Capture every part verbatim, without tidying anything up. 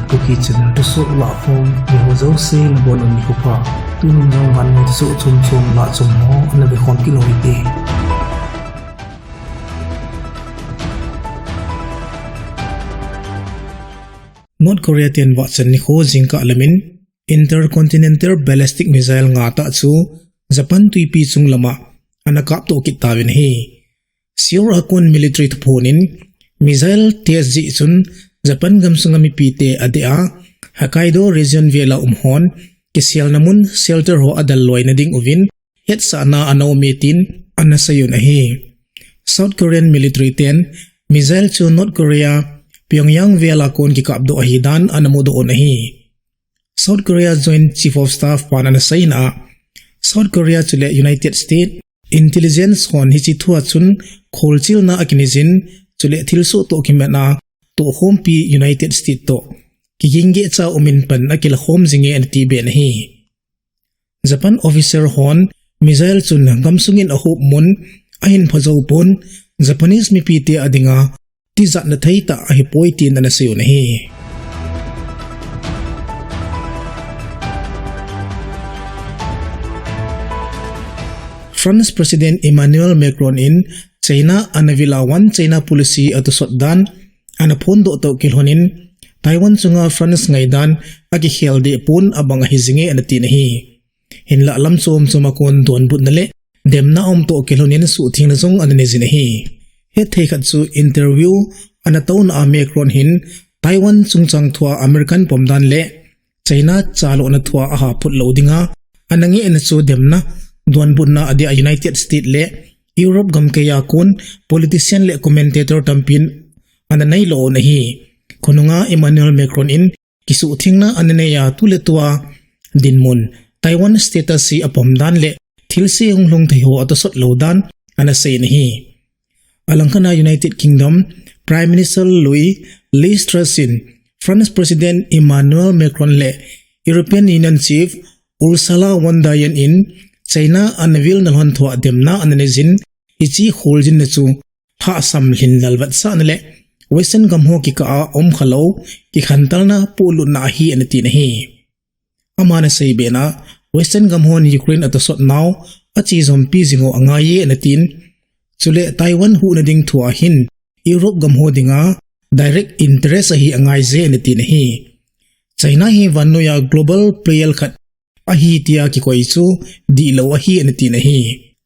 Kuki channel thusoh lahkhom, eiho jouse nabonun nikho pha. Tunung jong vannoi thusoh chom chom lahchom ho ana vekhom kit u hite. North Korea ten vahchan nikho jingkah lamin Intercontinental Ballistic Missile ngatah chu Japan twipi chung lama ana kaptoh kit tauvin ahi. Seoul a kon military thuphon in missile test jeh chun Japan gamsunga mipite adeh a, Hokkaido region vela um hon kiselna mun shelter ho adel loina ding uvin hetsahna ana ume tin ana seiyun ahi. South Korean military ten missile chu North Korea Pyongyang vela kon kikapdoh ahidan ana mudoh un ahi. South Korea Joint Chief of Staff pan ana seina a, South Korea chule United States intelligence hon hiche thua chun kholchilna akinei jin, chule thilsoh toh kimatna tohkhompi United States toh kigingehcha umin pan akilakhom jinge anati be ahi. Japan officer hon missile chun gamsungin ahop mun ahin phajou pon, Japanese mipite adinga tijatna theitah ahipoi tin ana seiyun ahi. France President Emmanuel Macron in China ana vil a One China Policy atosot dan ana phondoh toh kilhonin, Taiwan chunga France ngaidan akikhel deh pon abang ahi jinge anatin ahi. Hinlah lam chom chom a kon donbutna le demna aum toh kilhonin suhthengna jong ana nei jin ahi. Hetthei khat chu interview ana touna a Macron hin Taiwan chungchang thua American pomdan le China chalona thua aha phut lou dinga ana ngehna chu demna donbutna adia United States le Europe gamkaiya kon politician le commentator tampin ana neilou un ahi. Khonunga Emmanuel Macron in kisuhthengna ana neiya tuletua dinmun Taiwan status hi apomdan le thilse hunglhung thei ho atosot lou dan ana seiyin ahi. Alangkhat a United Kingdom Prime Minister lui Liz Truss in France President Emmanuel Macron le European Union Chief Ursula von der Leyen in China ana vilna lhon thua demna ana neijin, hiche kholjinna chu lhahsam lhinlel vetsahna le Western gam ho kikah a umkhalou kikhantelna pohlutna ahi anatin ahi. Aman asei bena, Western gam hon Ukraine atosot nau achejompi jing u angaiye anatin, chule Taiwan huhna ding thua hin Europe gam ho dinga direct interest ahi angaije anatin ahi. China hi vannoiya global player khat ahi tia kikoi chu dihlou ahi anatin ahi.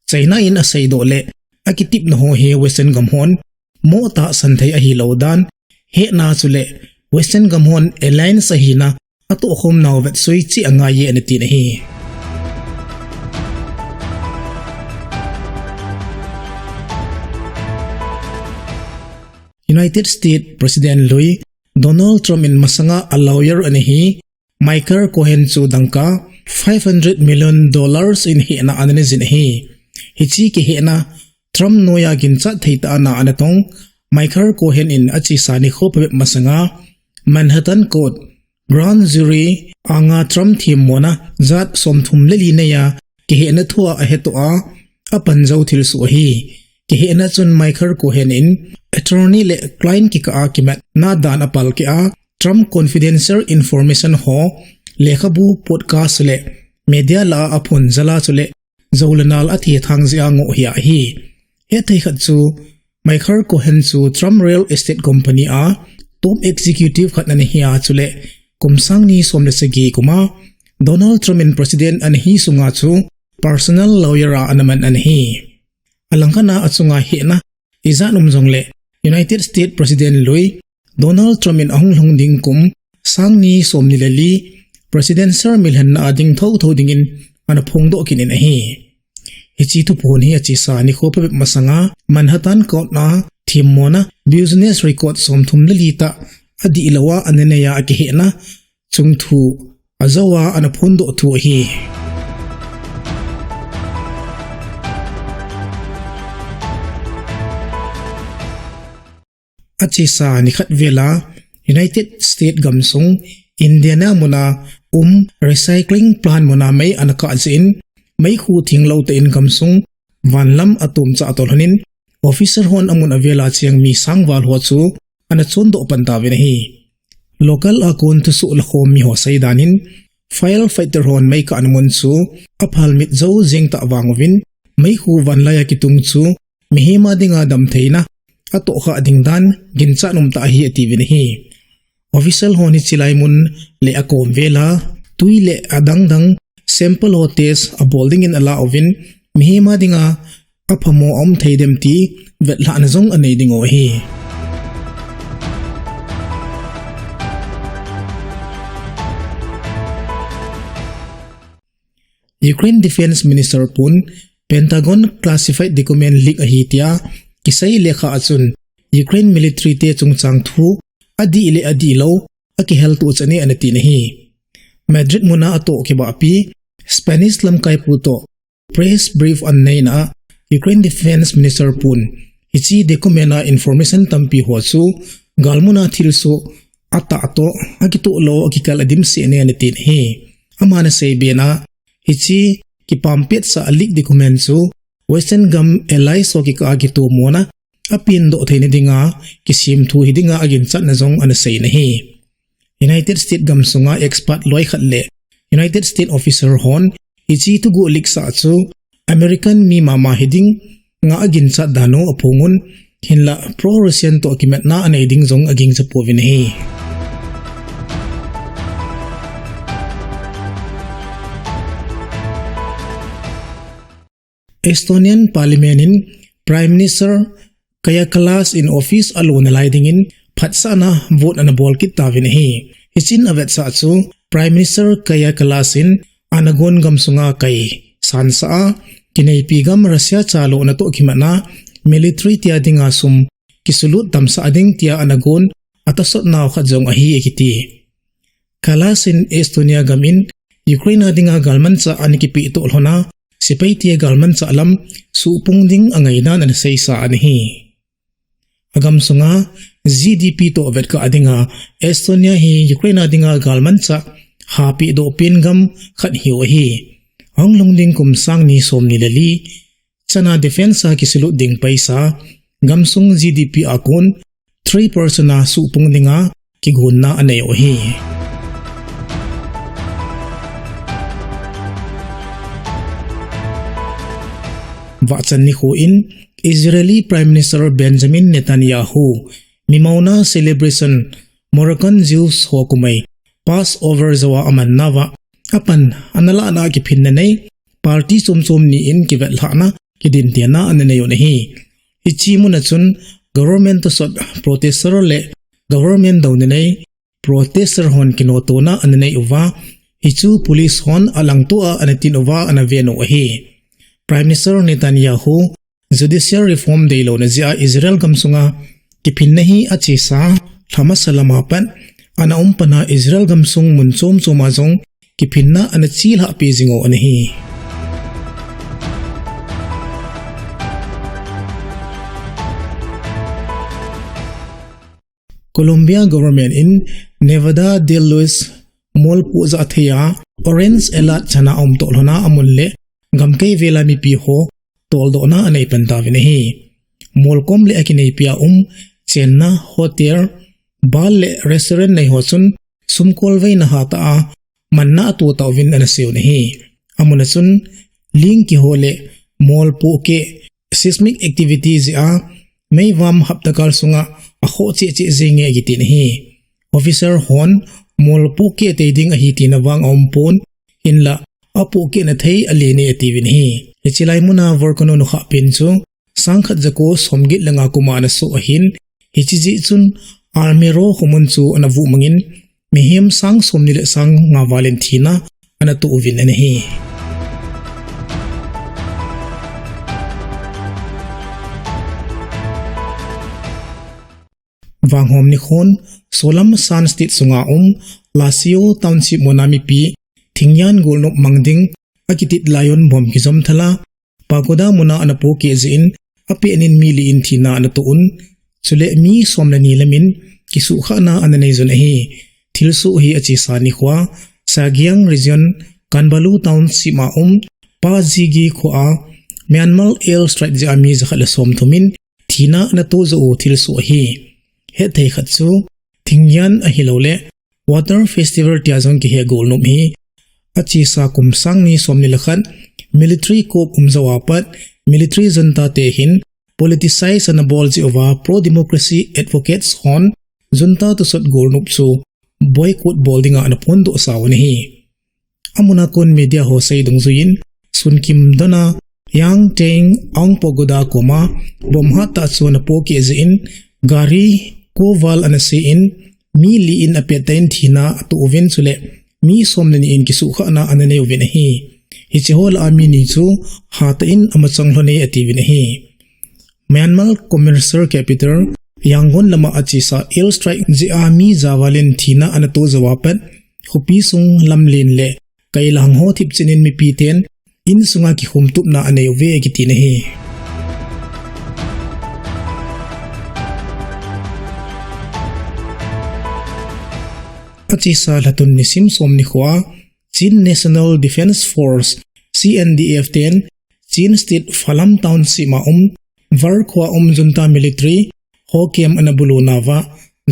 China in aseidoh le akitepna ho hi Western gam hon mo tahsan thei ahilou dan hetna chule Western gam hon alliance ahina atohkhomnau vetsui cheh angaiye anatin ahi. United States President lui Donald Trump in masanga a lawyer ana hi Michael Cohen chu dangka five hundred million dollars in hehna ana neijin ahi. Hiche kihehna Trump noiya ginchat thei tah a na ana tong Michael Cohen in achesa nikho phabep masanga Manhattan Court grand jury anga Trump themmona jat somthum le li neiya kihehna thua ahetoh a, apanjou thilsoh ahi. Kihehna chun Michael Cohen in attorney le client kikah a kimatna dan apalkeh a, Trump confidential information ho lekhabu, podcast le media lah a aphon jal a chule jou le nal athethang jeh a ngoh hia ahi. Hetthei khat chu Michael Cohen chu Trump Real Estate Company a top executive khat ana hia chule kum sangni som le sagi kuma Donald Trump in president ana hi sunga chu personal lawyer a ana man ana hi. Alangkhat a achunga hehna ijat um jongle United States President lui Donald Trump in ahung lhung ding kum sangni somni le li presidential milhenna a ding thotho dingin ana phongdoh kit in ahi. Hiche thuphon hi achesa nikho phabep masanga Manhattan Court a themmona business record somthum le li tah adihlou a ana neiya akihehna chungthu ajouva ana phondoh thu ahi. Achesa nikhat vela United States gamsung Indiana muna um recycling plant muna mei ana kah jeh in meikhu thenglou tah in gamsung vanlam atomcha atoh lhonin officer hon amun avela cheng mi sangval ho chu ana chondoh pan tauvin ahi. Local a kon thusoh lakhom mi ho seidan in, firefighter hon meikahna mun chu aphal mit jou jeng tah vang uvin, meikhu vanlai a kitung chu mihem a dinga damtheina atohkhah ding dan ginchat um tah ahi atiuvin ahi. Official hon hiche lai mun le akom vel a twi le adangdang sample ho test abol dingin ala uvin, mihem a dinga aphamo aum thei dem ti vetlhahna jong anei diu ahi. Ukraine Defence Minister pun Pentagon classified document leak ahi tia kisei lekha a chun Ukraine military te chungchang thu adih le adihlou akiheltoh chan e anatin ahi. Madrid muna atoh kibahpi Spanish lamkaipu toh press brief aneina a Ukraine Defence Minister pun hiche document a information tampi ho chu galmuna thilsoh atah toh akitoh lou akikal adimset e anatin ahi. Aman asei bena hiche kipampetsa leak document chu Western gam allies ho kikah a kitomona apendoh theina dinga kisemthu hidinga aginchatna jong anasei in ahi. United States gamsunga expert loi khat le United States officer hon hiche thuguh leak sah chu American mi mama hidinga aginchat dan u aphongun, hinlah pro-Russian toh kimatna anei ding jong agingcha pouvin ahi. Estonian Parliament in Prime Minister Kaja Kallas in office alo nalai dingin phatsahna vote anabol kit tauvin ahi. Hichun avetsah chu Prime Minister Kaja Kallas in Anagon gamsunga kai sansah a, kineipi gam Russia chalona toh kimatna military tia dinga sum kisulut tamsah ding tia Anagon atasot nau khat jong ahi akiti. Kallas in Estonia gam in Ukraine a dinga galmanchah ana kipehtoh lhona, sepai tia galmanchah lam suhpung ding angaidan anaseisa anahi. Agam sunga G D P toh vetkah a dinga Estonia hi Ukraine a dinga galmanchah hapehdoh pen gam khat hiu ahi. Ahung lhung ding kum sang ni somni le li chana defence a kisulut ding paisa gamsung G D P a kon three percent a suhpung dinga kigonna anei u ahi. Vahchan nikho in Israeli Prime Minister Benjamin Netanyahu mimouna celebration Moroccan Jews ho kummei Passover jouva amanna uva apan analahna kiphinna nei party chom chom ni in kivetlhahna kidintena ananei u ahi. Hiche muna chun government tosot protester le government douna nei protester hon kinotona ananei uva, hichu police hon alangtoh a anatin uva anaven u ahi. Prime Minister Netanyahu judicial reform deilouna jeh a Israel gamsunga kiphinna hi achesa lhamasa lama pat ana um pana Israel gamsung mun chom choma jong kiphinna anachelhah peh jing u anahi. Colombia government in Nevada Del Luis mall pohjah thei a orange alert chana aumtoh lhona amun le gamkai vela mipi ho toldohna anei pan tauvin ahi. Mall kom le akineipi a um chenna hotel, bar le restaurant nei ho chun sumkolveina hatah a manna ato tauvin anasei u ahi. Amuna chun ling kiho le mall pohkeh seismic activity jeh a meivam haptakal sunga akhoh cheh cheh jenge akiti ahi. Officer hon mall pohkeh tei ding ahi tina vang aumpon, hinlah apohkehna thei alen e atiuvin ahi. Hiche lai muna volcano nukhah pen chu sangkhat jako somget le nga kuma anasoh ahin, hiche jeh chun Armero khomun chu anavuh mangin mihem sang somni le sang nga val in thina anatoh uvin anahi. Vanghom nikhon Solam Sun State sunga um Lasio Township muna mipi thingnyan golnop mang ding akitit laiun bomb kijom thala pagoda muna anapohkeh jeh in apehnin mi li in thina anatoh un, chule mi som le ni lamin kisuhkhahna ananei jun ahi. Thilsoh hi achesa nikhoa Sagaing Region Kanbalu Township a um Pajigi khoa Myanmar airstrike jeh a mi jakhat le somthum in thina anato joh u thilsoh ahi. Hetthei khat chu Thingyan ahilouleh Water Festival tia jong kihe golnop hi achesa kum sang ni somni le khat military coup um jou a pat military junta te hin politicize ana bol jeh uva pro-democracy advocates hon junta thusot golnop chu boycott bol dinga ana phondoh sau ahi. Amuna kon media ho sei dungjuiyin, sunkim dona Yangtheng Aung Pagoda koma bomb hattah chu ana pohkeh jeh in, gari ko val ana se in, mi li in apettah in thina atoh uvin chuleh mi somni ni in kisuhkhahna ana nei uvin ahi. Hiche ho lah a mi ni chu hatah in amachang lhon e atiuvin ahi. Myanmar commercial capital Yangon lama achesa airstrike jeh a mi ja val in thina ana to jou a pat, khopi sung lamlen le kailang ho thipchen in mipiten insunga kikhomtupna anei uve kiti ahi. Achesa lhatun nisim som nikhoa Chin National Defence Force, C N D F ten Chin State Falam Township a um Var khoa um junta military ho camp ana bulu nauva,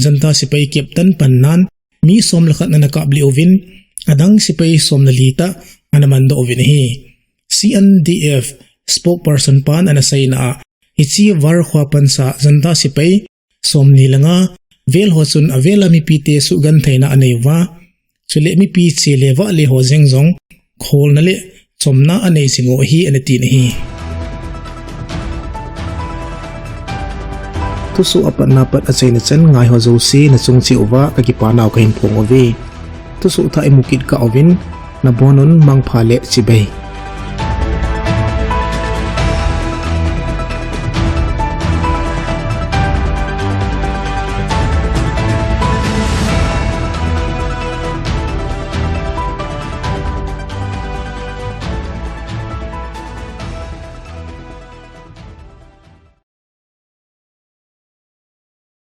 junta sepai captain pannan mi som le khat ana kaplih uvin, adang sepai som le li tah ana mandoh uvin ahi. C N D F spokesperson pan ana seina a, hiche Var khoa pansa junta sepai somni le nga vel ho chun avel a mipite suhgentheina anei uva, chuleh mipi che le vah le ho jeng jong kholna le chomna anei jing u ahi ana tin ahi. Thusoh apatna pat achaina chan ngai ho jouse nachung cheh uva kakipanau kahin phong uve. Thusoh thah imu kit kah uvin, nabonun mangpha le chibai.